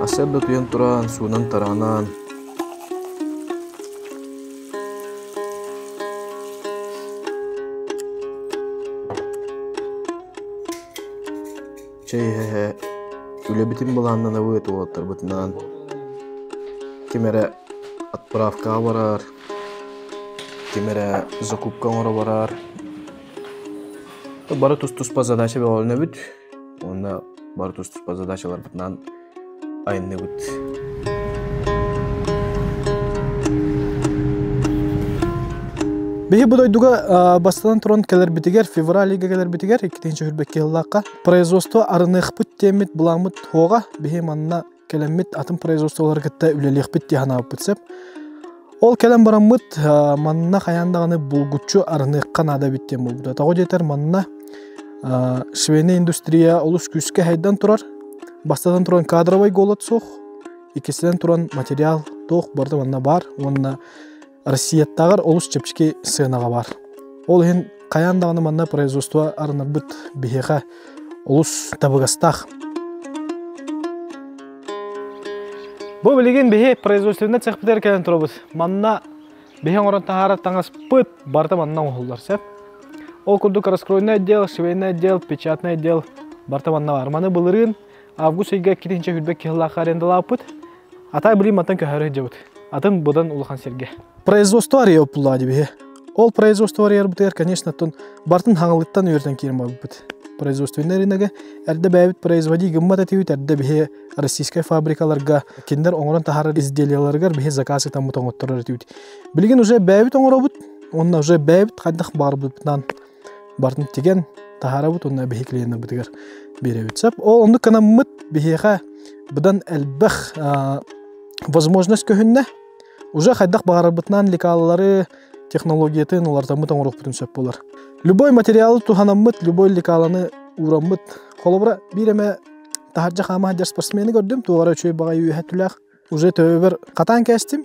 Сарсыарда утуйан туран, суунан-тараанан Чэй иһэ-иһэ үлэбитин былааннанабыт уолаттарбытынаан ким эрэ отправкаҕа барар, ким эрэ закупка оҥоро барар. Бары тус-туспа задача бөҕөлөнөбүт уонна бары тус-туспа задачаларбытынан айанныыбыт. Биһи бу дойдуга бастатан туран кэлэрбитигэр, февраль ыйга кэлэрбитигэр, 2022 сыллаахха производство арыныахпыт диэммит былааммыт суоҕа. Биһи манна кэлэммит атын производстволары кытта үлэлиэхпит дии санаабыппыт сөп. Ол кэлэн бараммыт манна хайаан даҕаны булгуччу арыныахха наада эбит диэн буолбута. Тоҕо диэтэр манна швейная индустрия олус күүскэ сайдан турар. Бастатан туран кадровай голод суох, иккисинэн туран материал туох барыта манна баар уонна Россияттааҕар олус чэпчэки сыанаҕа баар. Ол иһин хайаан даҕаны манна производство арынарбыт биһиэхэ олус табыгастаах. Бу билигин биһи производственнай цехпитигэр кэлэн турабыт. Манна биһи оҥорон таһаарар таҥаспыт барыта манна оҥоһуллар сөп. Ол курдук раскройный отдел, швейный отдел, печатный отдел барыта манна бар. Маны былырыын август ыйга 2 киһилаахха арендалаабыппыт. Атай билим мантан көһөрө сылдьабыт. Атын быдан улахан сиргэ. Производство арыйа оппуллаа биһи. Ол производство арыйарбытыгар, конечно, оттон бартын хаҥалыттан үөртэн киирэн барбыппыт. Производственный рынога эрдэ бэйэбит производи гыммат этибит, эрдэ биһи российскай фабрикаларга кинилэр оҥорон таһаарар изделияларыгар биһи заказ ытаммыт оҥотторор этибит. Билигин уже бэйэбит оҥоробут, уонна уже бэйэбит хайдах баарбытынан бартын тигэн таһаарабыт уонна биһи клиеннарбытыгар биэрэбит. Сөп. Ол оннук гынаммыт биһиэхэ быдан элбэх возможность көһүннэ. Уже хайдах баҕарарбытынан лекалалары, технологиятын уларытаммыт оҥоруохпутун сөп буолар. Любой материалы туһанаммыт, любой лекаланы уураммыт. Холобура, биир эмэ таһырдьа хаама сылдьар спортсмены көрдүм, туох эрэ үчүгэй баҕайы үөһэ түлээх уже төбөбөр хатаан кээстим.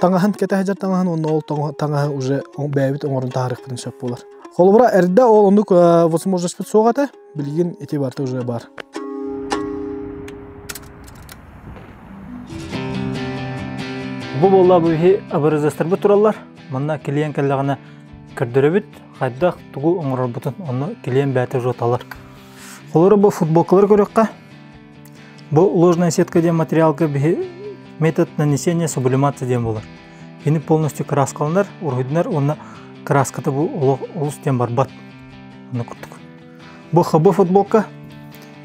Таҥаһын кэтэ сылдьар таҥаһын уонна ол таҥаһы уже бэйэбит оҥорон таһаарыахпытын сөп буолар. Холобура, эрдэ ол оннук возможностьпыт суох этэ. Билигин ити барыта уже баар. Бу буолла бу иһи образецтарбыт тураллар. Манна клиент кэллэҕинэ көрдөрөбүт, хайдах тугу оҥорорбутун, онно клиент бэйэтэ уже талар. Холобура бу футболкалары көрүөххэ. Бу ложная сетка диэн материалга биһи метод нанесения сублимация диэн буолар. Кини полностью краскаланар, уруһуйданар уонна краската бу олох олус диэн барбат. Онно курдук. Бу ХБ футболка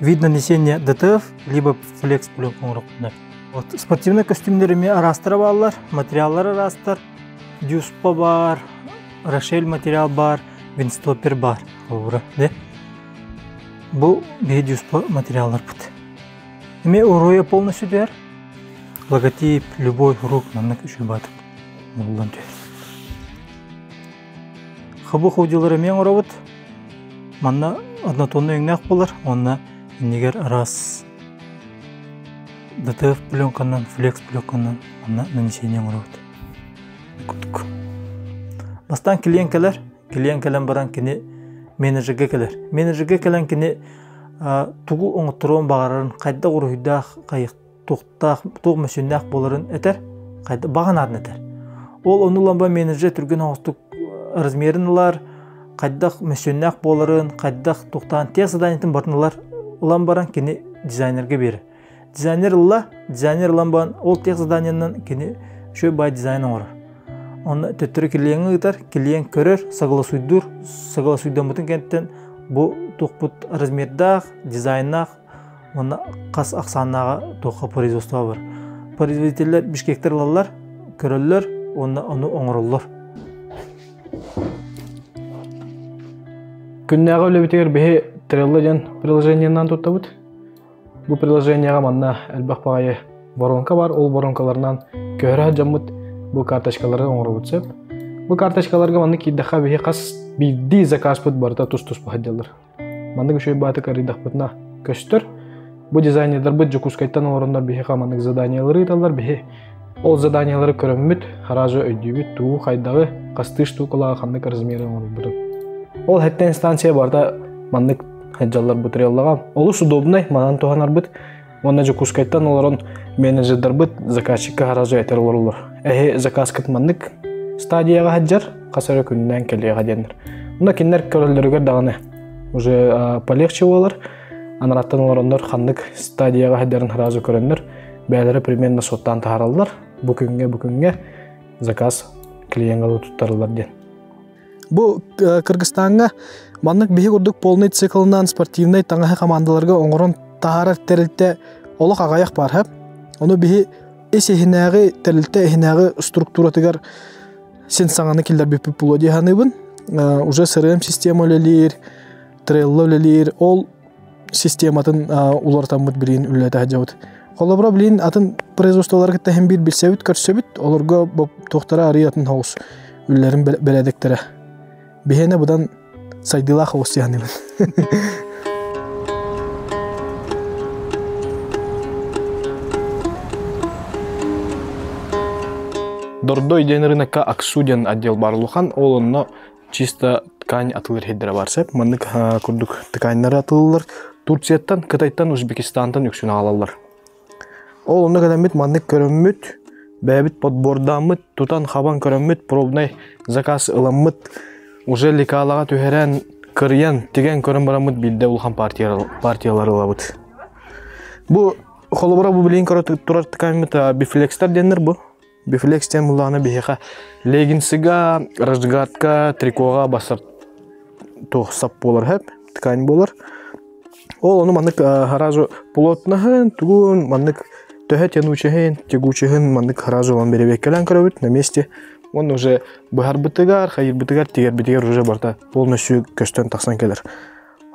вид нанесения ДТФ либо флекс пленка оҥорохпунар. Вот спортивный костюмнар эмиэ араастара бааллар, материаллар араастар. Дюспа бар, Рошель материал бар, винстопер бар. Холобура, де. Бу биһи дюспа материалларбыт. Эмиэ уруйа полностью түһэр. Логотип, любой урук маннык үчүгэй баатык буллан түһэр. Хабы хоудилары эмиэ оҥоробут. Манна однотонный өҥнөөх буолар уонна иннигэр араас ДТФ пленканан, флекс пленканан манна нанесение оҥоробут. Курдук. Бастаан клиент кэлэр, клиент кэлэн баран кини менеджергэ кэлэр. Менеджергэ кэлэн кини тугу оҥотторуон баҕарарын, хайдах уруһуйдаах, туохтаах, туох мөссүөннээх буоларын этэр, баҕа наадын этэр. Ол ону ылан менеджер түргэн оҥостук размерин ылар, хайдах мөссүөннээх буоларын, хайдах туохтаан тех заданиетын барытын ылар, ылан баран кини дизайнерга биэрэр. Дизайнер ылла, дизайнер ылан баран ол тех заданиенан кини үчүгэй баай дизайн оҥорор. Онно төттөрү клиеҥҥэ ыытар, клиент көрөр, согласуйдуур, согласуйдаммытын кэнниттэн бу туохпут размердаах, дизайннаах уонна хас ахсааннааҕа туохха производство бар. Производителлэр бишкектер ылаллар, көрөллөр уонна ону оҥороллор. Күннээҕи үлэбитигэр биһи Trello диэн приложениенан туттабыт. Бу приложениеҕа манна элбэх баҕайы воронка бар, ол воронкаларынан көһөрө сылдьаммыт бу карточкалары оҥоробут сөп. Бу карточкаларга манна киирдэххэ биһи хас биирдии заказпыт барыта тус-туспа сылдьаллар. Маннык үчүгэй баатык арыйдахпытына көстөр. Бу дизайнердарбыт Дьокуускайтан олороннор биһиэхэ маннык заданиелары ыыталлар. Биһи ол заданиелары көрөммүт, хараажы өйдүүбүт, тугу, хайдаҕы, хастыы штукалааҕы ханнык размеры оҥорбутун. Ол хэттэн станция барыта маннык сылдьаллар бу треллаҕа. Олус удобнай, манан туһанарбыт. Уонна Дьокуускайтан олорон менеджердарбыт заказчикка сразу этэр олороллор. Эһи заказкыт маннык стадияҕа сылдьар, хас эрэ күнүнэн кэлиэҕэ диэннэр. Онно кинилэр көрөллөрүгэр даҕаны уже полегче буолар. Анараттан олороннор ханнык стадияҕа сылдьарын сразу көрөннөр, бэйэлэрэ примерно суоттаан таһаараллар. Бу күҥҥэ, бу күҥҥэ заказ клиеҥҥа туттарыллар диэн. Бу Кыргызстаҥҥа маннык биһи курдук полный циклынан спортивнай таҥаһы хамаандаларга оҥорон таһаарар тэрилтэ олох аҕыйах баар һап. Ону биһи ис иһинээҕи тэрилтэ иһинээҕи структуратыгар син саҥаны киллэрбиппит буолуо дии саныыбын. Уже CRM система үлэлиир, Trello үлэлиир, ол систематын уларытаммыт билигин үлэлэтэ сылдьабыт. Холобура, билигин атын производстволары кытта иһин биир билсэбит, көрсөбүт, олорго туохтара арыый атын соҕус үлэлэрин бэрээдэктэрэ. Биһиэнэ быдан сайдыылаах оҕус дии саныыбын. Дордой диэн рынокка Аксу диэн отдел баар улахан, ол онно чисто ткань атылыр сирдэрэ баар сөп. Маннык курдук тканьнары атылылар. Турцияттан, Кытайтан, Узбекистантан үксүн аҕалаллар. Ол онно кэлэммит маннык көрөммүт, бэйэбит подбордааммыт, тутан-хабан көрөммүт, пробнай заказ ыламмыт, уже лекалаҕа түһэрэн, кырыйан, тигэн көрөн бараммыт биирдэ улахан партиялары ылабыт. Бу холобура бу билигин көрө турар тканьмыт бифлекстар диэннэр бу. Бифлекс диэн буллаҕына биһиэхэ леггинсыга, рашгардка, трикоҕа басар туох сап буолар хэп, ткань буолар. Ол ону маннык сразу плотноһын, тугун, маннык төһө тянучеһын, тягучеһын маннык сразу ылан бэрэбиэркэлээн көрөбүт на месте. Уонна уже быһарбытыгар, хайырбытыгар, тигэрбитигэр уже барыта полностью көстөн тахсан кэлэр.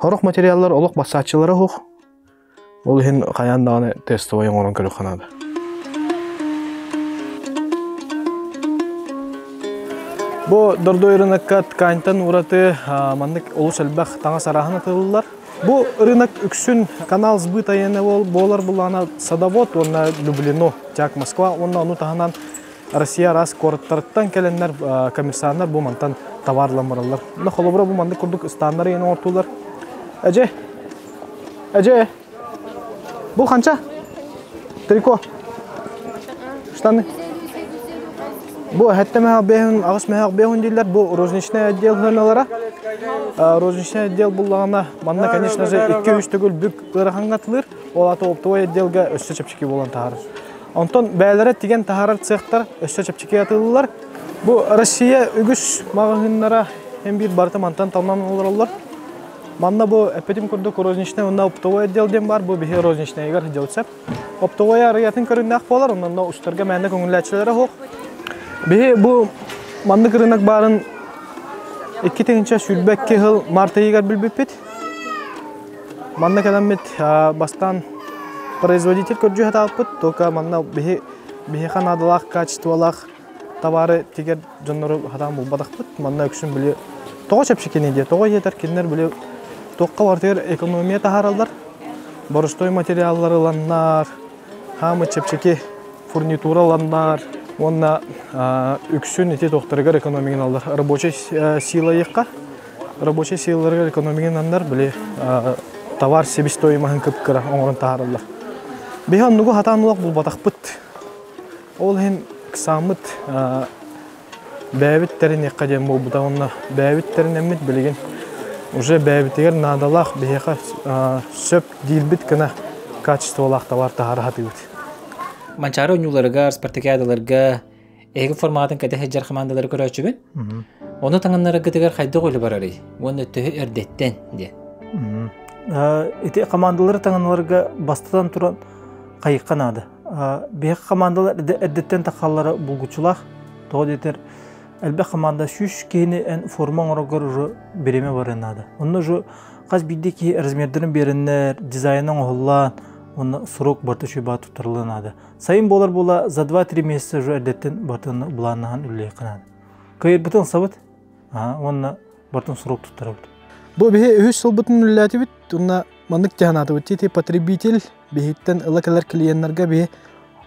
Сорох материаллар олох бассааччылара суох. Ол иһин хайаан даҕаны тестовай оҥорон көрүөххэ наада. Бу Дордой рынокка тканьтан ураты маннык олус элбэх таҥас арааһын атыылыыллар. Бу рынок үксүн канал сбыта буолар булаана Садовод уонна Люблино, Тяг Москва уонна ону таһынан Россия араас куораттарыттан кэлэннэр коммерсаннар бу мантан товарлан бараллар. Онно холобура бу маннык курдук ыстааннары иһин оҥортуулар. Эже, Эже, бу ханча? Трико. Штаны. Бу хэттэ мэһэх бэһин, аҕыс мэһэх бэһин дииллэр. Бу розничный отдел хыналара. Розничный отдел буллаҕына, манна, конечно же, 2-3 төгүл бүк ыарахаҥҥа атылыр. Ол аты оптовой отделга өссө чэпчэки буолан таһаарар. Онтон бэйэлэрэ тигэн таһаарар цехтар өссө чэпчэки атыылыылар. Бу Россия үгүс маҕаһыыннара эн биир барыта мантан талынан олороллор. Манна бу эппитим курдук розничный уонна оптовой отдел диэн баар, бу биһи розничныйыгар сылдьабыт сөп. Оптовой арыйатын көрүннээх буолар, онно устарга мээнэ көҥүллээччилэрэ суох. Биһи бу маннык рынок баарын 2022 сыл март ыйыгар билбиппит. Манна кэлэммит бастаан производитель көрдүү сатаабыппыт, только манна биһи биһиэхэ наадалаах качестволаах табаары тигэр дьоннору сатаан булбатахпыт. Манна үксүн били тоҕо чэпчэкини диэ, тоҕо диэтэр кинилэр били туохха барытыгар экономия таһаараллар, боростуой материаллары ыланнар, хаамы чэпчэки фурнитура ыланнар уонна үксүн ити туохтарыгар экономигын рабочай сила ыйыахха рабочай силаларыгар экономигын били товар себестоимоһын кып-кыра оҥорон таһаараллар. Биһи оннугу хатаан олох булбатахпыт. Ол иһин ыксааммыт бэйэбит тэриниэххэ диэн буолбута уонна бэйэбит тэринэммит билигин уже бэйэбитигэр наадалаах биһиэхэ сөп диирбит гына качестволаах товар таһаара сатыыбыт. Манчаары оонньууларыгар, спартакиадаларга эһиги форматын кэтэ сылдьар хамаандалары көрөөччүбүн. Ону таҥыннараргытыгар хайдах үлэ барарый? Уонна төһө эрдэттэн диэн. Ити хамаандалары таҥыннарарга бастатан туран хайыхха наада. Биһиэхэ хамаандалар эрдэттэн тахаллара булгуччулаах. Тоҕо диэтэр элбэх хамаанда 100 киһини эн форма оҥороргор уже бириэмэ барыан наада. Онно уже хас биирдии киһи размердарын биэрэннэр, дизайна оҥоһуллаан, уонна срок барыта үчүгэй туттарыллыан наада. Сайын буолар буола за 2-3 месяца уже эрдэттэн барытын былааннаһан үлэлиэххэ наада. Кыайырбытын ылсабыт, уонна барытын срок туттарабыт. Бу биһи үһүс сылбытын үлэлээтибит, уонна маннык дьаһанаатыбыт. Ити потребитель биһиттэн ыла кэлэр клиеннарга биһи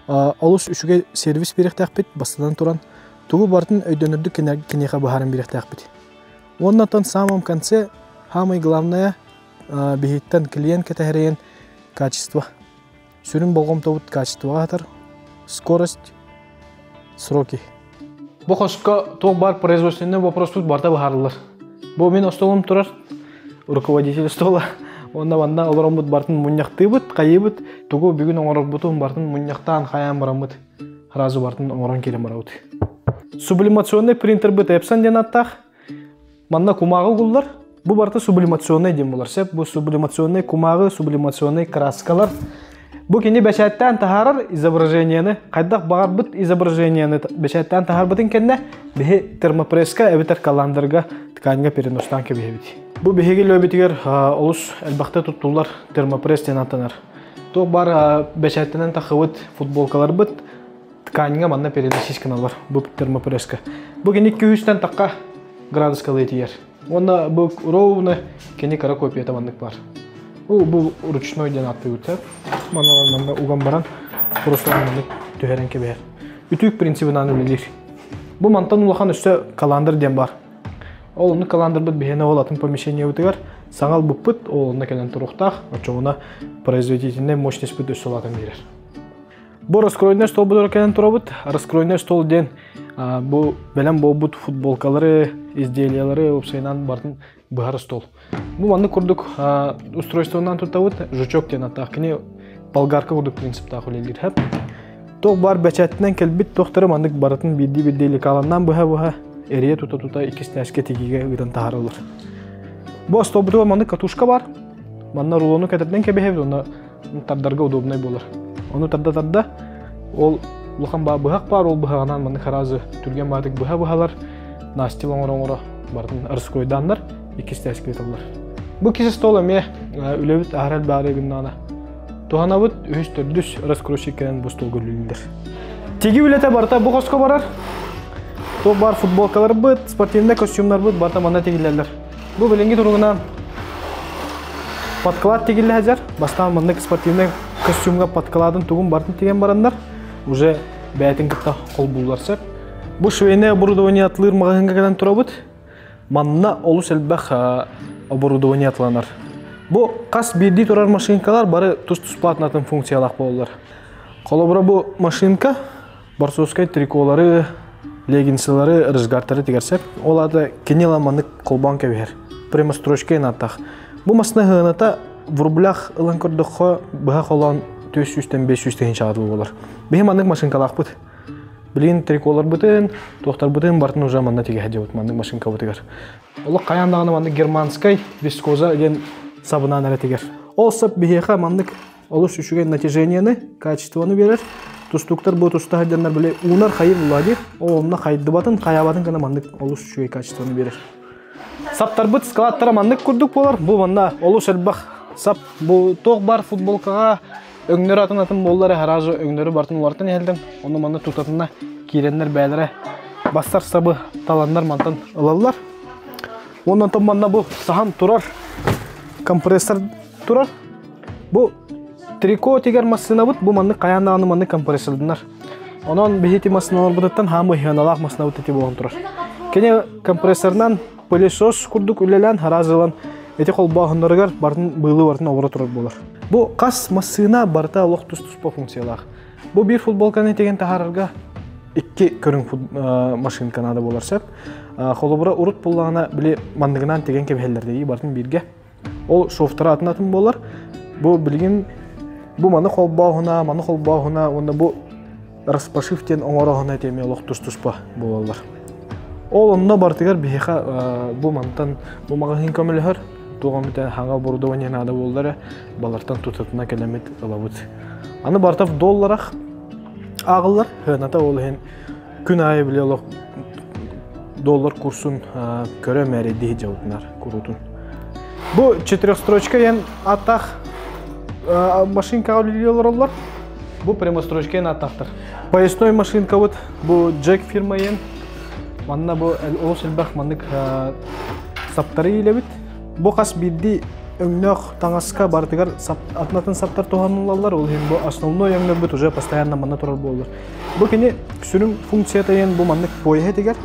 олус үчүгэй сервис биэриэхтээхпит, бастатан туран, тугу барытын өйдөнөрдүк киниэхэ быһааран биэриэхтээхпит. Уонна оттон самом конце, самое главное, биһиттэн клиент кэтэһэрин качество. Сүрүн болҕомтобут качествоҕа сытар. Скорость, сроки. Бу хоско туох баар производственный вопроспут барыта быһаарыллар. Бу мин остуолум турар, руководитель стола. Онно манна олороммут барытын мунньахтыыбыт, хайыыбыт, тугу бүгүн оҥорорбутун барытын мунньахтаан хайаан бараммыт сразу барытын оҥорон киирэн барабыт. Сублимационный принтербыт Epson диэн ааттаах. Манна кумааҕы угуллар. Бу барыта сублимационный диэн буолар. Сөп, бу сублимационный кумааҕы, сублимационный краскалар. Бу кини бэчээттээн таһаарар изображениены, хайдах баҕарбыт изображениены бэчээттээн таһаарбытын кэннэ биһи термопресска эбэтэр каландарга тканьга переностаан кэбиһэбит. Бу биһиги лөбүтүгэр олус элбэхтэ туттуллар термопресс диэн ааттанар. Туох баар бэчээттэнэн тахыбыт футболкаларбыт тканьга манна переносить гыналлар бу термопресска. Бу кини 200-тэн тахха градускалыы тиийэр. Уонна бу ровно кини кыра копията маннык бар. Бу ручной диэн ааттыыбыт. Манна манна уган баран просто маннык түһэрэн кэбиһэр. Үтүк принцибынан үлэлиир. Бу мантан улахан өссө каландр диэн бар. Ол оннук каландрбыт биһиэнэ ол атын помещениебытыгар саҥа ылбыппыт, ол онно кэлэн туруохтаах, оччоҕуна производительнай мощностьпыт өссө улаатан биэрэр. Бу раскройной стол буолар кэлэн турабыт. Раскройной стол диэн бу бэлэм буолбут футболкалары, изделиялары уопсайынан барытын быһар стол. Бу маннык курдук устройствонан туттабыт. Жучок диэн аттаах. Кини болгарка курдук принциптаах үлэлиир. Хэп. Туох баар бэчээттэнэн кэлбит туохтары маннык барытын биирдии-биирдии лекаланнан быһа-быһа эрийэ тута-тута иккис тигиигэ ыытан таһаараллар. Бу остуолбутугар маннык катушка бар. Манна рулону кэтэрдэн кэбиһэбит, онно тардарга удобнай буолар. Ону тарда-тарда ол улахан быһах баар, ол быһаҕынан маннык харазы түргэн баатык быһа быһалар, настил оҥоро-оҥоро барытын раскройдааннар иккис тээскэ ыыталлар. Бу киси стол эмиэ үлэбит аһара элбээри гыннаҕына туһанабыт, үһүс төрдүс раскройщик кэлэн бу столга үлэлииллэр. Тиги үлэтэ барыта бу хоско барар. Туох баар футболкаларбыт, спортивнай костюмнарбыт барыта манна тигиллэллэр. Бу билиҥҥи туругунан подклад тигиллэ сылдьар. Бастаан маннык спортивнай костюмҥа подкладын тугун барытын тигэн бараннар, уже бэйэтин кытта холбууллар сөп. Бу швейное оборудование атлыыр маҕаһыыҥҥа кэлэн турабыт. Манна олус элбэх оборудование атланар. Бу хас биирдии турар машинкалар бары тус-туспа атын функциялаах буолаллар. Холобура бу машинка борцовскай триколары, леггинсылары, рыжгартары тигэр сөп. Ол аата кини маннык холбоон кэбиһэр. Прямострочка ааттаах. Бу масына сыаната в рублях ылан көрдөххө быһа холоон 400-тэн 500 тыһыынчаҕа дылы буолар. Биһи маннык машинкалаахпыт. Билигин триколарбытын, туохтарбытын барытын уже манна тигэ сылдьабыт маннык машинкабытыгар. Олох хайаан даҕаны маннык германскай вискоза диэн сабынан эрэ тигэр. Ол сап биһиэхэ маннык олус үчүгэй натяжениены, качествоны биэрэр. Тустууктар бу туста сылдьаннар били уунар хайыр буолла дии. Ол онно хайдыбатын, хайаабатын гына маннык олус үчүгэй качествоны биэрэр. Саптарбыт складтара маннык курдук буолар. Бу манна олус элбэх сап. Бу туох бар футболкаҕа өҥнөрү атын атын буоллар харазы өҥнөрү бартын улартан иһэлдим. Ону манна тутатына киирэннэр бээлэрэ бастар сабы таланнар мантан ылаллар. Онон манна бу сахан турар компрессор турар. Бу трико тигэр массыынабыт бу маннык хайаан даҕаны маннык компрессорданар. Онон биһи ити массыыналарбытыттан хаамы ыһыаналаах массыынабыт ити буолан турар. Кини компрессорынан пылесос курдук үлэлээн хараас ылан ити холбооһуннарыгар бартын быылы бартын олоро турар буолар. Бу хас массыына барыта олох тус-туспа функциялаах. Бу биир футболканы тигэн таһаарарга икки көрүҥ машинка наада буолар сөп. Холобура урут буллаҕына били манныгынан тигэн кэбиһэллэр дии бартын бииргэ. Ол шовтара атын атын буолар. Бу билигин бу маны холбооһуна, маны холбооһуна уонна бу распашив диэн оҥорооһуна этиэми олох тус-туспа буолаллар. Ол онно барытыгар биһиэхэ бу мантан бу маҕаһыын көмөлөһөр, туох эмит хаҥа оборудование наада буолла эрэ, балартан тутатына кэлэммит ылабыт. Аны барыта в долларах ааҕыллар, сыаната ол иһин күн аайы били олох доллар курсун көрө мээрэйдии дьабытынар куруутун. Бу четырехстрочка диэн ааттаах машинкаҕа үлэлии олороллор. Бу прямострочка диэн ааттаахтар. Поясной машинкабыт бу Джек фирма диэн. Манна бу олус элбэх маннык саптары иилэбит. Бу хас биирдии өҥнөөх таҥаска барытыгар атын-атын саптар туһаныллаллар. Ол иһин бу основной өҥнөрбүт уже постоянно манна турар буоллар. Бу кини сүрүн функцията диэн бу маннык пояһа этигэр.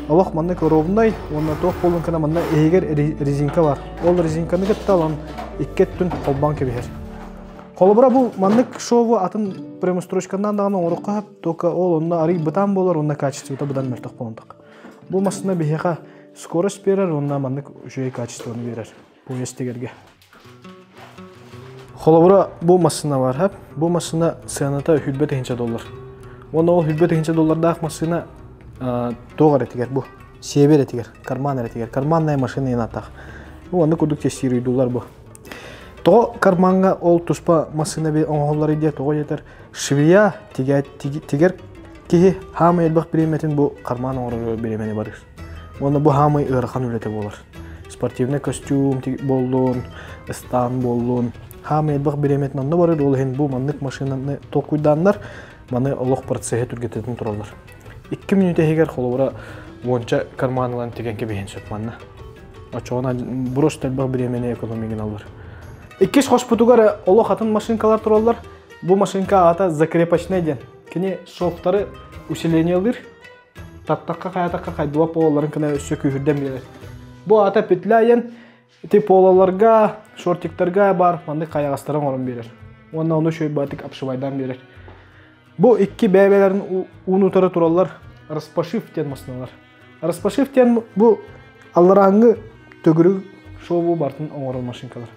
Олох маннык ровнай уонна туох буолуон кына манна иһигэр резинка бар. Ол резинканы кытта алан икки өттүн холбоон кэбиһэр. Холобура бу маннык шову атын прямострочканан даҕаны оҥоруохха сөп, только ол онно арый бытаан буолар уонна качествота быдан мөлтөх буолан Бу массыына биһиэхэ скорость биэрэр уонна маннык үчүгэй качествоны биэрэр поезд тигэргэ. Холобура бу массыына бар, хөп. Бу массыына сыаната 100 доллар. Уонна ол 100 доллардаах массыына туох эрэ тигэр бу. Сиэбэ эрэ тигэр, карман эрэ тигэр. Карманная машина инатах. Бу оннук курдук тестируйдулар бу. Тоҕо кармаҥҥа ол туспа массыына оҥоһуллар диye тоҕо диэтэр швея тигэр киһи хаамай элбэх бириэмэтин бу карман оҥорор бириэмэни барыр. Уонна бу хаамай ыарахан үлэтэ буолар. Спортивный костюм буоллун, ыстаан буоллун, хаамай элбэх бириэмэтин онно барыр, ол иһин бу маннык машинаны толкуйдааннар маны олох процеһы түргэтэтин тураллар. 2 мүнүүтэ иһигэр холобура уонча карман ылан тигэн кэбиһин сөп манна. Оччоҕуна просто элбэх бириэмэни экономигин алар. Иккис хоспутугар олох атын машинкалар тураллар. Бу машинка аата закрепочный диэн. Кини шовтары усилениелыыр. Таттахха хайатахха хайдыба полаларын кына өссө күүһүрдэн биэрэр. Бу аата петля диэн ити полаларга, шортиктарга бар маннык хайаҕастары оҥорон биэрэр. Уонна ону үчүгэй обшивайдаан биэрэр. Бу икки бэйэ-бэйэлэрин уун утары тураллар распашив диэн массыыналар. Распашив диэн бу алларааҥҥы төгүрүк шову бартын оҥорор машинкалар.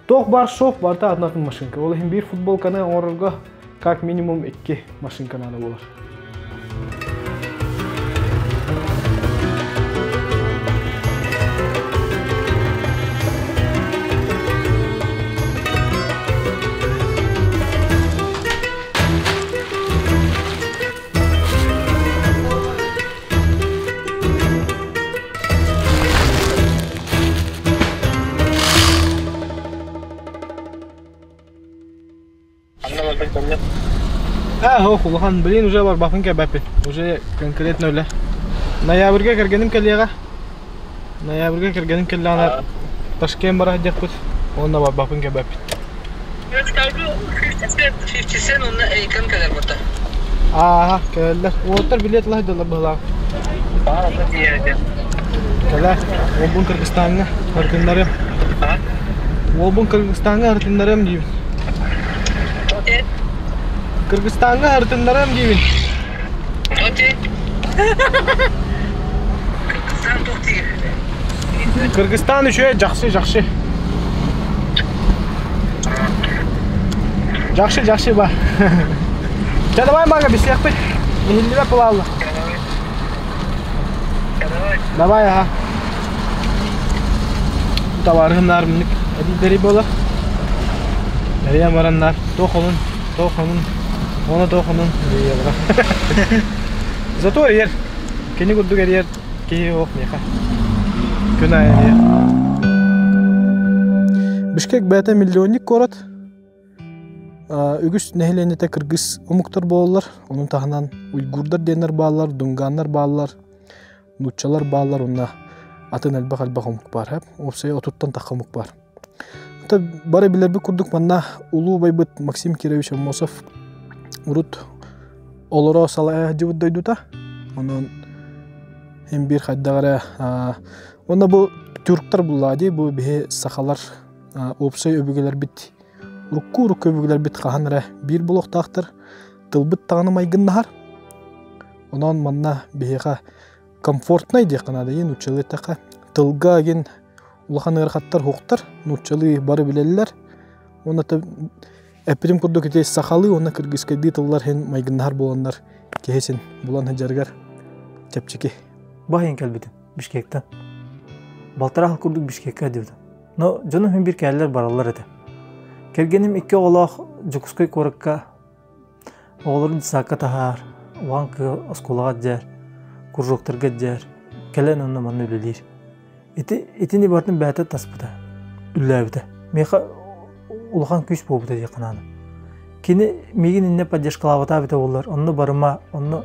Туох баар шов барыта атын-атын машинка. Ол иһин биир футболканы оҥорорго как минимум икки машинка наада буолар. Ох, улахан, блин, уже барбаппын кэлбэппин. Уже конкретно үлэ. Ноябрьга кэргэним кэлиэҕэ. Ноябрьга кэргэним кэллэҕинэ Ташкент бара сылдьыахпыт. Уонна барбаппын кэлбэппин. 50 Cent онно Эйкон кэлэр бута. Ааха, кэлэллэр. Уолаттар билиэт ыла сылдьаллар быһыылаах. Кэлэ, уолбун Кыргызстаҥҥа ырытыннарыам. Уолбун Кыргызстаҥҥа ырытыннарыам диибин. Кыргызстаҥҥа ырытыннарыам диибин. Кыргызстан үчүгэй, жакшы, жакшы. Жакшы, жакшы ба. Чэ, давай мага бисиэхпит. Иһиллибэ пылаалла. Давай, аха. Товарыһыннар минник эдидэри буолар. Эрийэн бараннар туох онун, туох онун, оны туох онун диye Зато эрийэр. Кини курдук эрийэр киһи ох миэхэ. Күн аайы эрийэр. Бишкек бэйэтэ миллионник куорат. Үгүс нэһилиэнньэтэ кыргыз омуктар буолаллар. Ону таһынан уйгурдар диэннэр бааллар, дунганнар бааллар, нууччалар бааллар уонна атын элбэх-элбэх омук баар. Уопсайа отуттан тахха омук баар. Бары билэрбит курдук манна улуу убайбыт Максим Кирович Аммосов урут олоро салайа сылдьыбыт дойдута. Онон эн биир хайдах эрэ уонна бу тюрктар буллаа дии бу биһи сахалар уопсай өбүгэлэрбит урукку урукку өбүгэлэрбит хаһан эрэ биир буолуохтаахтар тылбыт даҕаны майгыннаһар. Онон манна биһиэхэ комфортнай диэххэ наада нууччалыы эттэххэ тылга игин улахан ыарахаттар суохтар нууччалыы бары билэллэр уонна эппитим курдук ити сахалыы уонна кыргызскайдыы тыллар иһин майгыннаһар буоланнар киһи син булан сылдьарыгар чэпчэки. Баһыйан кэлбитим Бишкектен. Балтараа сыл курдук Бишкеккэ сылдьыбытым. Но дьонум син биир кэлэллэр бараллар этэ. Кэргэним икки оҕолоох Дьокуускай куоракка Оҕолорун детсадка таһаар, улахан кыа оскуолаҕа дьээр, кружоктарга дьээр, кэлэн онно манна үлэлиир. Ити итини барытын бэйэтэ таспыта, үллээбитэ. Миэхэ улахан күүс буолбута диэххэ наада. Кини миигин иннэ поддержкалаабата эбитэ буоллар, онно барыма, онно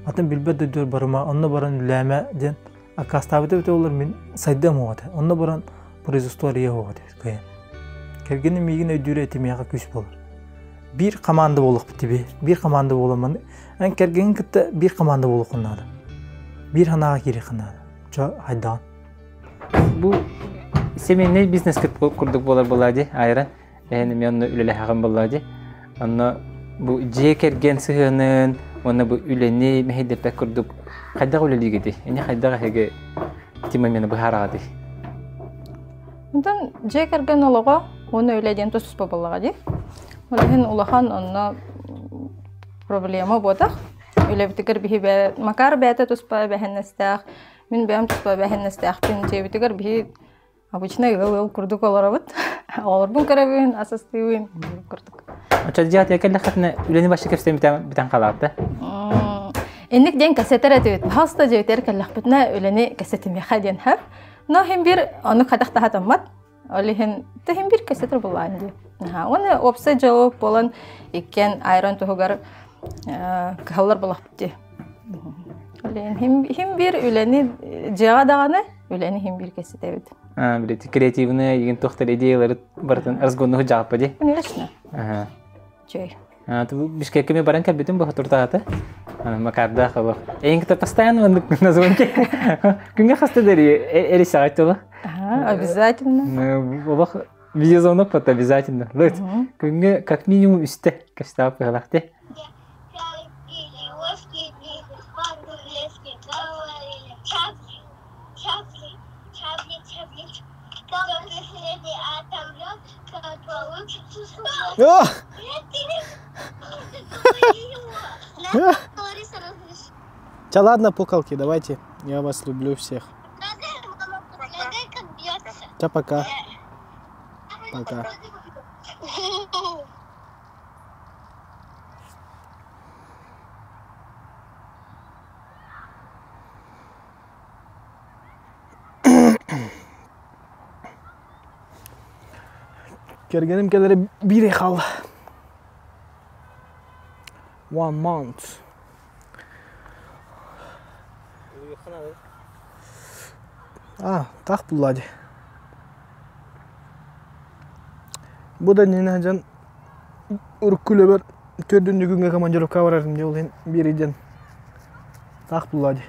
атын билбэт дойдугар барыма, онно баран үллээмэ диэн аккаастаабыта эбитэ буоллар мин сайдыам уоҕа этэ. Онно баран производство арыйа уоҕа этэ кыайан. Кэргэним миигин өйдүүрэ ити миэхэ күүс буолар. Биир команда буолуохпут тиби. Биир команда буоламмын. Эн кэргэҥин кытта биир команда буолуоххун наада. Биир санааҕа киириэххин наада. Чо хайдаҕын. Бу семейный бизнес курдук буолар буолаа дии, айран. Эһэн эмиэ онно үлэлэһэҕин буоллаа дии. Онно бу дьиэ кэргэн сыһыанын уонна бу үлэни мэһэйдэппэт курдук хайдах үлэлиигитий? Ини хайдах эһиги ити момены быһаараҕытый? Онтон дьиэ кэргэн олоҕо уонна үлэ диэн тус-туспа буоллаҕа дии. Ол иһин улахан онно проблема буотах. Үлэбитигэр биһи бэйэ Макар бэйэтэ туспа эбэһинэстээх, мин бэйэм туспа эбэһинэстээхпин. Дьиэбитигэр биһи обычно ыал-ыал курдук олоробут. Оҕолорбун көрөбүн, ас астыыбын курдук. Оччо дьиэ кэллэххитинэ үлэни башы кэпсээн бүтэн хаалаат да? Инник диэн кэсэтэр этибит. Пожалуйста дьиэбитигэр кэллэхпитинэ үлэни кэсэтимиэхэ диэн хөп. Но иһин бир ону хадах таһатаммат. Ол иһин иһин бир кэсэтэр булаан дии. Уонна уопсай дьыала буолан иккиэн айрон туһугар кыһаллар булахпыт дии. Ол иһин иһин бир үлэни дьиэҕэ даҕаны үлэни иһин бир кэсэтэбит. Билeti креативный игин тохтор идеялары барытын разгоннуһу жааппа ди. Конечно. Ага. Чэй. Бишкекке мен баран кэлбитим бу туртаата. Макардаах олох. Эйин кытта постоянно маннык на звонке. Күҥҥэ хаста дери эри саҕат тула. Обязательно. Олох видеозвонок вот обязательно. Күҥҥэ как минимум үстэ кэстаап кыһалахте. Ча, ладно, пукалки, давайте. Я вас люблю всех. Ча, пока. Пока. Кэргэним кэлэрэ биир ый хаалла. One month. А, так булла дии. Бу да иннинэ дьон урукку үлэбэр төрдүн күҥҥэ командировка барарым дии ол иһин биир ыйден таах булла дии.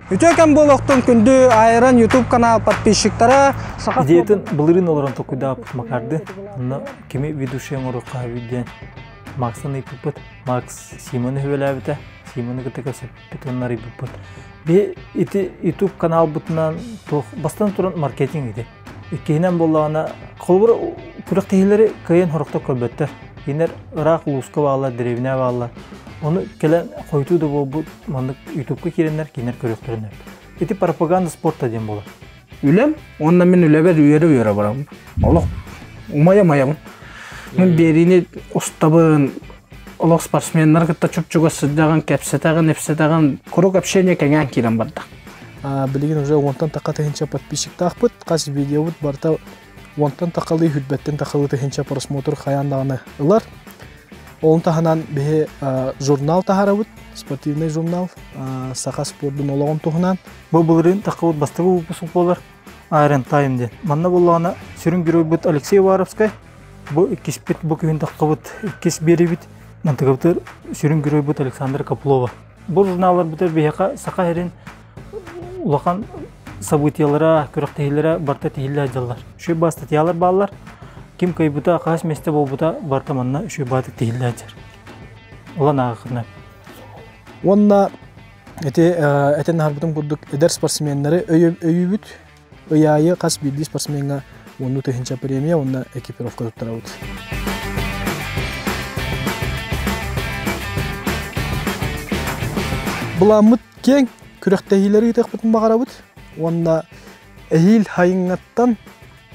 Үтүө кэм буолуохтун күндү Айран YouTube канал подписчиктара Саха Идеятын былырыын олорон толкуйдаабыт Макарды. Онно кими ведущий оҥоруохха сөбүй диэн Макстан ыйыппыппыт. Макс Симоны үһүөлээбитэ. Симоны кытта кэпсэппиппит уонна арыйбыппыт. Би ити YouTube каналбытынан туох бастан туран маркетинг ити. Иккиһинэн буоллаҕына, холобур, күрэхтэһиилэри кыайан сорохтор көрбөттөр. Кинилэр ыраах улууска бааллар, дэриэбинэ бааллар. Ону кэлэн хойутуу да буолбут маннык ютубка киирэннэр кинилэр көрүөхтэрин сөп. Ити пропаганда спорта диэн буолар. Үлэм уонна мин үлэбэр үөрэ-үөрэ барабын. Олох умайа-умайабын. Мин биэриини устабын, олох спортсменнары кытта чуп-чугас сылдьаҕын, кэпсэтэҕин, ипсэтэҕин, куруук общение кэҥээн киирэн барда. Билигин уже уонтан таха тыһыынча подписчиктаахпыт. Хас видеобут барыта уонтан тахалыы, хүрбэттэн тахалыы тыһыынча просмотр хайаан даҕаны ылар. Ол таһынан биһи журнал таһарабыт, спортивный журнал, саха спордун олоҕун туһунан. Бу былырыын таххыбыт бастакы выпуск буолар Iron Time диэн. Манна буоллаҕына сүрүн геройбут Алексей Уваровскай, бу иккиспит бу күһүн таххыбыт иккис биэриибит мантыкабытыгар сүрүн геройбут Александр Копылова. Бу журналларбытыгар биһиэхэ Саха сирин улахан событиелара, күрэхтэһиилэрэ барыта тиһиллэ сылдьаллар. Үчүгэй баа статьялар бааллар. Ким кыайбыта, хас миэстэ буолбута барыта манна үчүгэй баатык тиһиллэ сылдьар. Улан ааҕыххытына. Уонна ити этэн аһарбытым курдук эдэр спортсменнары өйүүбүт. Ый аайы хас биирдии спортсмеҥҥа уонну тыһыынча премия уонна экипировка туттарабыт. Былааммыт киэҥ, күрэхтэһиилэри ыытыахпытын баҕарабыт уонна эһиил хайыҥҥаттан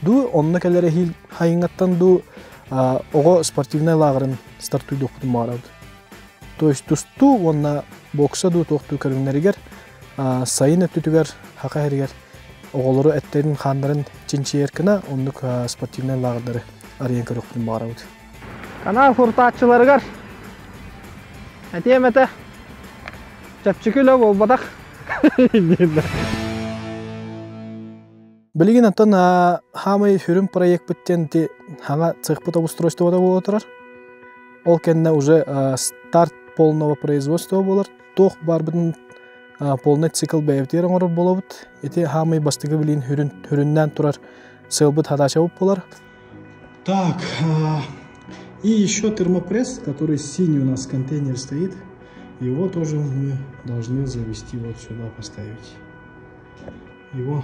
дуу, онно кэлэр эһиил хайыҥҥаттан дуу оҕо спортивнай лааҕырын стартуйдуохпутун баҕарабыт. То есть тустуу уонна бокса дуу туохтуу көрүҥнэригэр сайын өттүтүгэр Хака иһэригэр оҕолору эттэрин-хааннарын чинчийэр гына оннук спортивнай лааҕырдары арыйан көрүөхпүтүн баҕарабыт. Канал сурутааччыларыгар этиэм этэ чэпчэки үлэ буолбатах. Билигин оттон хаамай сүрүн проекпыт диэн ити хаҥа цехпыт обустройствота буола турар. Ол кэннэ уже старт полного производства буолар. Туох баарбытын полный цикл бэйэбитигэр оҥорор буолабыт. Ити хаамай бастакы билин хүрүннээн турар сыалбыт хадачабыт буолар. Так, и еще термопресс, который синий у нас контейнер стоит, его тоже мы должны завести вот сюда поставить. Его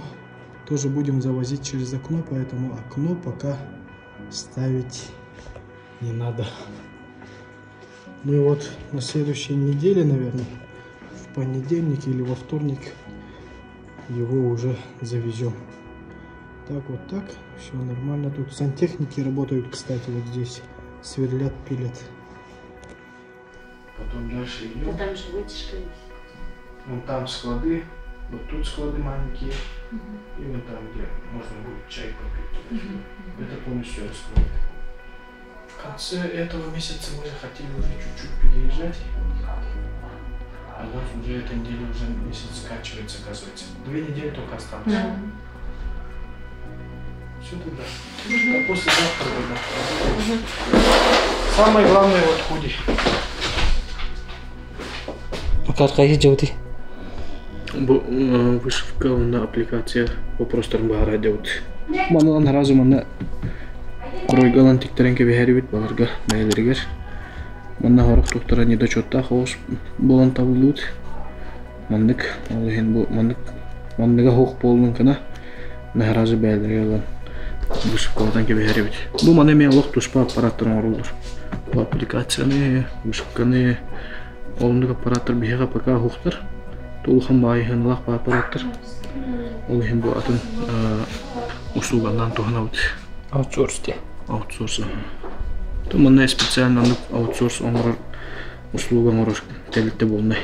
тоже будем завозить через окно, поэтому окно пока ставить не надо. Ну и вот на следующей неделе, наверное, в понедельник или во вторник его уже завезем. Так, вот так, все нормально. Тут сантехники работают, кстати, вот здесь. Сверлят, пилят. Потом дальше идем. Там же вытяжка есть. Вон там склады, вот тут склады маленькие. И вон там, где можно будет чай попить. Это полностью раскроет. В конце этого месяца мы хотели уже чуть-чуть переезжать. А вот уже эта неделя уже месяц заканчивается, оказывается. 2 недели только осталось. Все тогда. А послезавтра тогда. Самое главное вот худи. Макар хайы дьабыты. Бу вышивка на аппликация вопростарын баара дебут. Манан сразу манна кройгалан тиктерен кебеһэрибит баларга бэйэлэригэр. Манна хорох тухтара недочеттаах оҕус буолан табыллыбыт. Маннык ол иһин бу маннык манныга хуох буоллун кына наһаразы бэйэлэригэр ылан вышивкалатан кэбиһэрибит. Бу маны эмиэ олох туспа аппараттар оҥороллор. Бу аппликацияны, вышивканы олуннук аппараттар биһиэхэ пока хуохтар. Улахан баайыһыналаах аппараттар. Ол иһин бу атын услуганнан туһанабыт. Аутсорс де. Аутсорс. То манна специально аутсорс оҥорор услуга оҥорор тэрилтэ буолнай.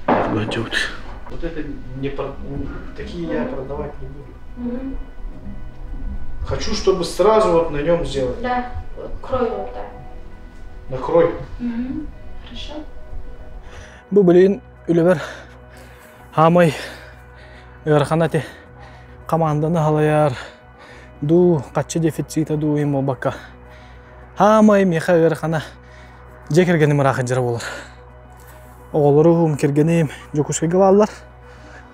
Вот это не про... такие я продавать не буду. Хочу, чтобы сразу вот на нем сделать. Да, крой вот так. На крой. Угу. Хорошо. Бу билин үлэбэр хаамай ыарахана те команданы халайар ду каччы дефицита ду им бакка. Хаамай меха ыарахана дьиэ кэргэним ыраахыдьара буолар. Оҕолорум, кэргэним Дьокуускайга бааллар.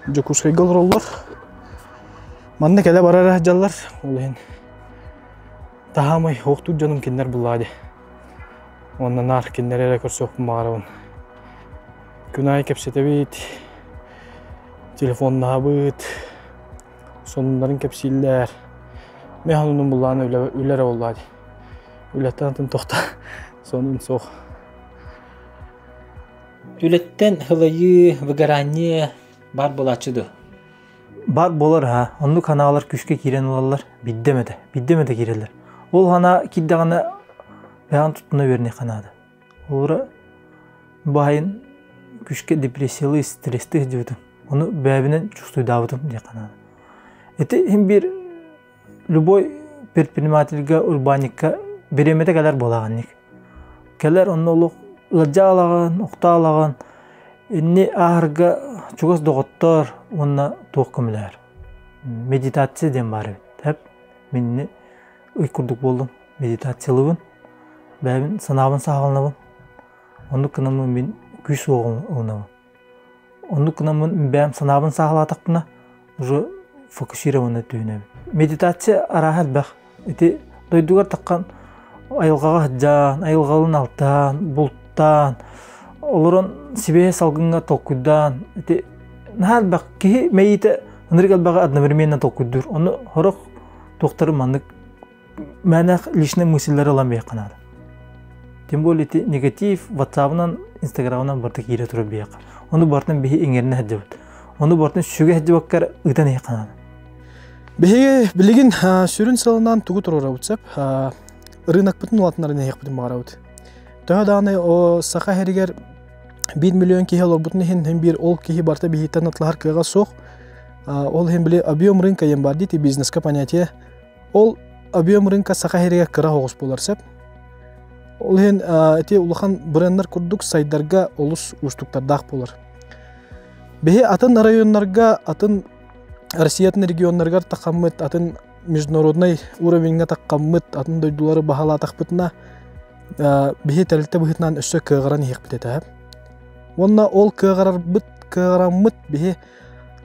Дьокуускайга олороллор. Манна кэлэ барар дьаллар. Ол иһин таһаамай оохтуур дьонум кинилэр буллаа дии. Уонна наар кинилэри эрэ көрсүөхпүн баҕарабын. Күн аайы кэпсэтэбит, телефоннаһабыт, сонуннарын кэпсииллэр. Мен оннун буллаан үлэ эрэ буоллаа дии. Үлэттэн атын тохто сонун суох. Үлэттэн хылайыы, выгорание бар буолааччы дуо? Бар буолар ха. Оннук ханаалар күүскэ киирэн ылаллар. Бидде эмэтэ. Бидде эмэтэ киирэллэр. Ол ханаа киирдэҕинэ бэйэҕин туттуна үөрниэххэ наада. Олора баайын күүскэ депрессиялыы, стресстыы сылдьыбытым. Ону бэйэбинэн чувствуйдаабытым диэххэ наада. Ити иһин биир любой предпринимательга, урбаанньыкка бириэмэтэ кэлэр буолаҕынник. Кэлэр онно олох ыалдьа алаҕын, охто алаҕын, инни ааһарга чугас доҕоттор уонна туох көмөлөһөр. Медитация диэн баар эбит. Тэп минни ый курдук буоллум. Медитациялыыбын. Бэйэбин санаабын сааһыланабын. Оннук гынаммын мин күүс уоҕун ылынабын. Оннук гынаммын бэйэм санаабын сааһылаатахпына уже фокусированно түһүнэбин. Медитация арааһа элбэх. Ити дойдугар таххан айылҕаҕа сылдьан, айылҕалын алтаан, бултаан, олорон сибиэһэй салгыҥҥа толкуйдаан ити наһаа элбэх киһи мэйиитэ ынырык элбэҕи одновременно толкуйдуур. Ону сорох туохтары маннык мээнэх личный мысльлары ылан биэххэ наада. Тем более ити негатив ватсабынан, инстаграмынан барыта киирэ турар биэххэ. Ону барытын биһи иҥэринэ сылдьабыт. Ону барытын сүгэ сылдьыбаккар ыытан иһиэххэ наада. Биһиги билигин сүрүн сылынан тугу туруорабыт сөп рынокпытын улаатыннаран иһиэхпитин баҕарабыт. Төһө даҕаны о саха иһэригэр 1 миллион киһи олорбутун иһин иһин биир ол киһи барыта биһиттэн атлаһар кыаҕа суох. Ол иһин били объем рынка диэн баар дии бизнеска понятие. Ол объем рынка саха иһэригэр кыра оҕус буолар сөп. Ол иһин ити улахан бренднэр курдук сайдарга олус уустуктардаах буолар. Биһи атын районнарга, атын Россиятын регионнарыгар тахаммыт, атын международный уровеньга таххаммыт, атын дойдулары баһалаатахпытына, Биһи тэрилтэ быһыытынан өссө кыаҕыран иһиэхпит этэ. Уонна ол кыаҕырарбыт кыаҕыраммыт биһи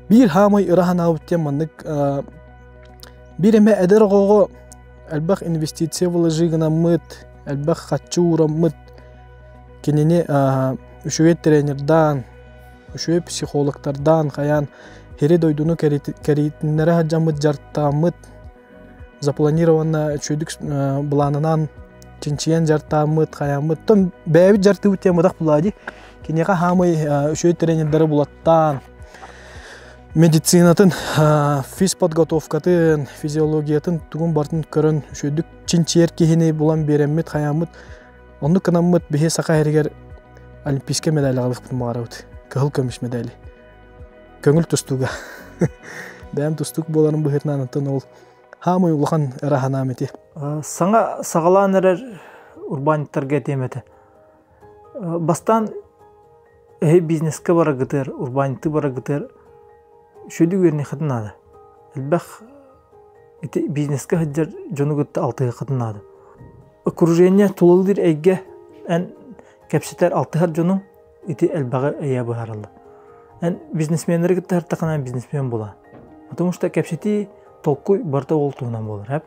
биир хаамай ыра санаабыт диэн маннык биир эмэ эдэр оҕоҕо элбэх инвестиция вложи гынаммыт, элбэх харчы уураммыт, кинини үчүгэй тренердаан, үчүгэй психологтардаан хайаан сири дойдуну кэрийтиннэрэ сылдьаммыт дьарыктааммыт, запланированно үчүгэйдик былаанынан чинчийэн дьарыктааммыт, хайааммыт. Оттон бэйэбит дьарыктыыбыт диэн бадах булаа дии. Киниэхэ хаамай үчүгэй тренердары булаттаан, медицинатын, физподготовкатын, физиологиятын тугун барытын көрөн үчүгэйдик чинчийэр киһини булан биэрэммит, хайааммыт. Оннук гынаммыт биһи Саха сиригэр олимпийскай медаль аҕалыахпытын баҕарабыт. Кыһыл көмүс медали. Көҥүл тустууга. Бэйэм тустуук буоларым быһыытынан оттон ол хаамай улахан ыра санаам ити. Саҥа саҕалаан эрэр урбаанньыттарга этиэм этэ. Бастаан эһи бизнескэ бараргытыгар, урбаанньыттыы бараргытыгар сүдү үөрэниэххитин наада. Элбэх ити бизнескэ сылдьар дьону кытта алтыһыаххытын наада. Окружение тулалыыр эйгэ эн кэпсэтэр алтыһар дьонуҥ ити элбэҕи эйэ быһаараллар. Эн бизнесменнэри кытта сыртаххына бизнесмен буолаа. Потому что кэпсэтии, толкуй барыта ол туһунан буолар. Эп.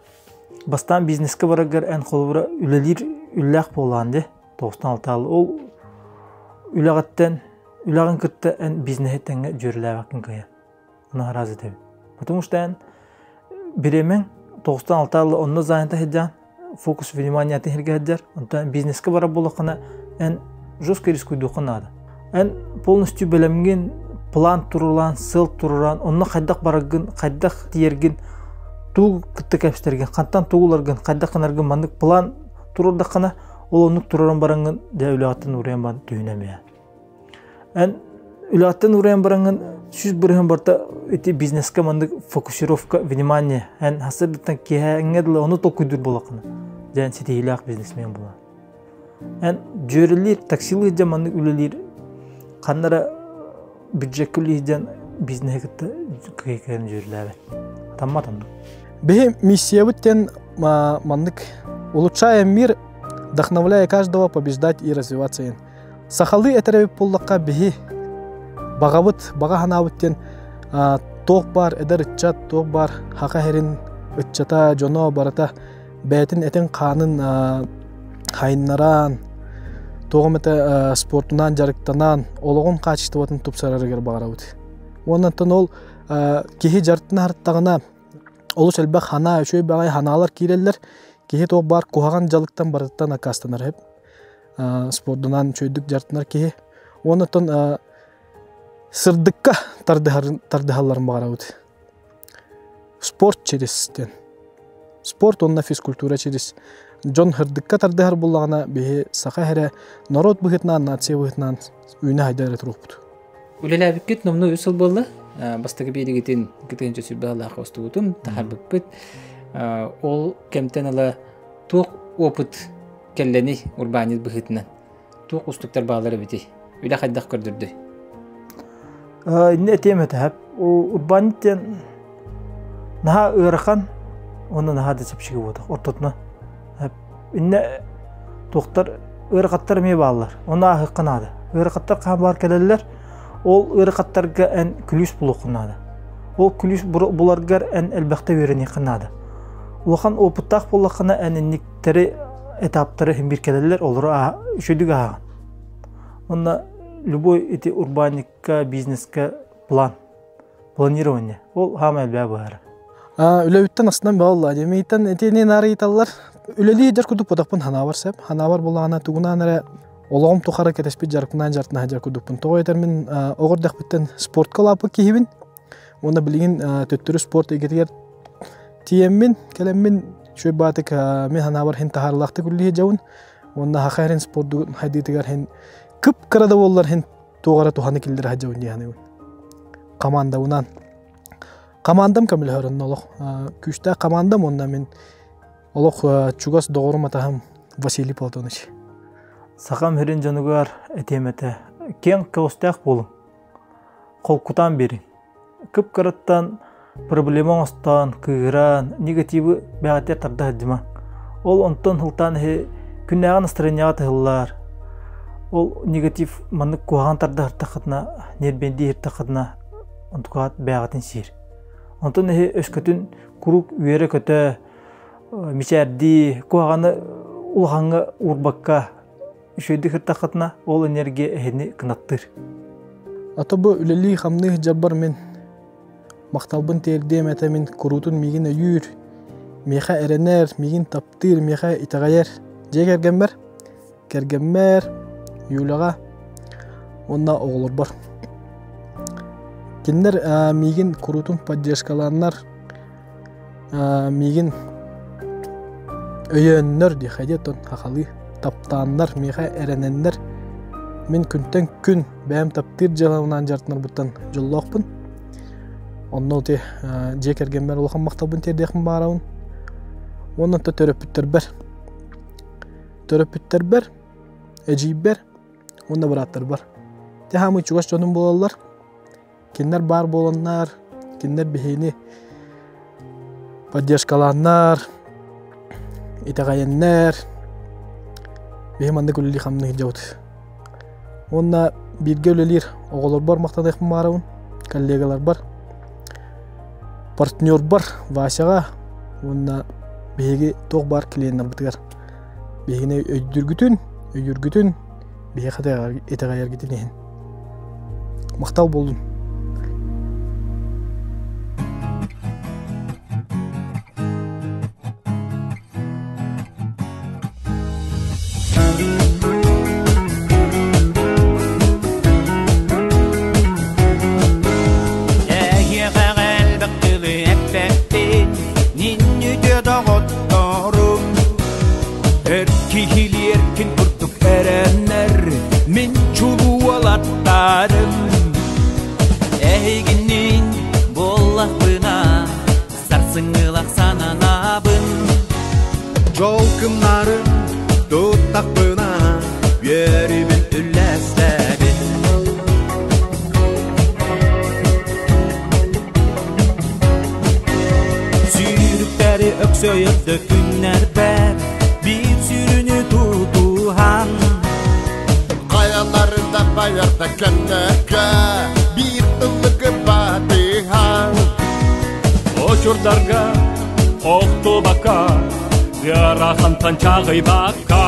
Бастаан бизнескэ бараргар эн холобура үлэлиир үллээх буолаан дии. Тоҕустан алтаал. Ол үлэҕиттэн үлэҕин кытта эн бизнеһи тэҥҥэ дьүөрэлээбэккин кыайа. Ону араас этэбин. Потому что эн бириэмэҥ тоҕустан алтаалла онно занята сылдьан фокус внимания сиргэ сылдьар. Онтон бизнескэ барар буоллаххына эн жестко рискуйдуоххун наада. Эн полностью бэлэмҥин план турулаан, сыал туруран, онно хайдах бараргын, хайдах тиийэргин, тугу кытта кэпсэтэргин, хантан тугу ыларгын, хайдах гынаргын маннык план туруордаххына, ол оннук тураран бараҥҥын дьэ үлэҕиттэн уурайан баран түһүнэмиэ. Эн үлэҕиттэн уурайан бараҥҥын 100% барыта ити бизнескэ маннык фокусировка внимание эн сарсыардаттан киэһээҥҥэ дылы ону толкуйдуур буоллаххына дьэ эн ситиһиилээх бизнесмен буолаҕын. Эн дьүөрэлиир таксилыы дьэ маннык үлэлиир ханна эрэ бюджекка үлэлиир диэн бизнеһи кытта кыайан дьүөрэлээбэт. Таммат оннук. Биһи миссиябыт диэн маннык улучшая мир, вдохновляя каждого побеждать и развиваться. Сахалыы этэр эбит буоллахха биһи баҕабыт, баҕа санаабыт диэн туох баар эдэр ыччат, туох баар хаха сирин ыччата, дьоно барыта бэйэтин этин-хаанын хайыннаран, туох эмэтэ спортунан дьарыктанан, олоҕун хаачыстыбатын тупсарарыгар баҕарабыт. Уонна ол киһи дьарыктана сырыттаҕына олус элбэх санаа, үчүгэй баҕайы санаалар киирэллэр. Киһи туох баар куһаҕан дьалыктан барытыттан аккаастанар сөп. Спордунан үчүгэйдик дьарыктанар киһи. Уонна оттон сырдыкка тардыһалларын баҕарабыт. Спорт через диэн. Спорт уонна физкультура через дьон сырдыкка тардыһар буоллаҕына биһи саха эрэ норуот быһыытынан, нация быһыытынан үүнэ сайда эрэ туруохпут. Үлэлээбиккит номнуо үс сыл буолла. Бастакы биэригитин кытыынча сүрбэ сыллаах устубутун таһаарбыппыт. Ол кэмтэн ыла туох опыт кэллэний урбаанньыт быһыытынан? Туох устуктар бааллар эбитий? Үлэ хайдах көрдөрдөй? Инне этиэм этэ. Урбаанньыт диэн наһаа ыарахан уонна наһаа да чэпчэки буолбатах ортотуна. Инне туохтар ыарахаттар эмиэ бааллар. Ону ааһыахха наада. Ыарахаттар хаһан баар кэлэллэр, ол ыарахаттарга эн күлүүс булуоххун наада. Ол күлүүс буларгар эн элбэхтэ үөрэниэххин наада. Улахан опыттаах буоллаххына эн инниктэри этаптары иһин биир кэлэллэр, олору үчүгүйдүк ааҕан. Онно любой ити урбаанньыкка, бизнеска план, планирование. Ол хаама элбээ быһара. Үлэбиттэн астынан баалла. Демейтен этини нарыйталлар. Үлэлии дьар курдук бодохпун ханаабар сеп. Ханаабар булаана тугунаан эрэ олоҕум тухары кэтэспит дьарыкпынаан дьарытына сылдьар курдукпун. Тоҕо этэр мин оҕо эрдэхпиттэн спортка улааппыт киһибин. Уонна билигин төттөрү спорт эйгэтигэр тиийэммин, кэлэммин үчүгэй баатык мин санаабар иһин таһаарылаахтык үлэлии сылдьабын. Уонна саха эрин спордун хайдыытыгар иһин кып-кыра да буоллар иһин туох эрэ туһаны киллэрэ сылдьабын дии саныыбын. Командабынан. Командам көмөлөһөр онно олох күүстээх командам уонна мин олох чугас доҕорум атаһым Василий Платонович. Сахам сирин дьонугар этиэм этэ, киэҥ көҕүстээх буолуҥ. Холкутаан биэриҥ. Кып-кыраттан проблема оҥостон, кыыһыран, негативы бэҕэтигэр тарда сылдьымаҥ. Ол онтон сылтаан иһи Күннээҕи настроениеҕа тыһыллар. Ол негатив маннык куһаҕан тардаһыртаххытына, нербиэндии иһиртэххитинэ, онтукаҕыт бэйэҕитин сиир. Онтон эһи өскөтүн куруук үөрэ-көтө, мичээрдии, куһаҕаны улахаҥҥа уурбакка үчүгэйдик ыртаххытына, ол энергия эһини кынаттыыр. Ата бу үлэлии-хамныы сылдьарбар мин махталбын тиэрдиэм этэ мин куруутун миигин өйүүр, миэхэ эрэнэр, миигин таптыыр, миэхэ итэҕэйэр дьиэ кэргэммэр, кэргэммэр, Юляҕа уонна оҕолорбор. Кинилэр миигин куруутун поддержкалааннар, миигин өйөөннөр диэхэ диэтон хахалыы таптааннар, миэхэ эрэнэннэр мин күнтэн күн бэйэм таптыыр дьыалабынан дьарыктанарбыттан дьоллоохпун. Онно ити дьиэ кэргэммэр улахан махталбын тиэрдиэхпин баҕарабын. Уонна төрөппүттэрбэр төрөппүттэрбэр, эдьиийбэр уонна бырааттарбар. Те хаамый чугас дьонум буолаллар. Кинилэр баар буоланнар, кинилэр биһиини поддержкалааннар, итэҕэйэннэр, биһи маннык үлэлии-хамныы сылдьабыт. Уонна бииргэ үлэлиир оҕолорбор махтаныахпын баҕарабын, коллегаларбар, партнербар Васяҕа уонна биһиги туох баар клиеннарбытыгар биһигини өйдүүргүтүн, өйүүргүтүн, биһиэхэ итэҕэйэргитин иһин. Махтал буоллун. Киһилиэркин курдук эрэннэр мин чулуолаттарым Эһигинниин буоллахпына сарсыҥҥылах сананабын Дьолкумнарын туттахпына үөрүүбүн үллэстэбин Сүүрүктэри өксөйөрдө күннэрбэр биир сүрүнү тутуһан Хайалары да байарда кэмнэргэ биир ыллыгы батыһан Очурдарга охтубакка ыарахантан чаҕыйбакка.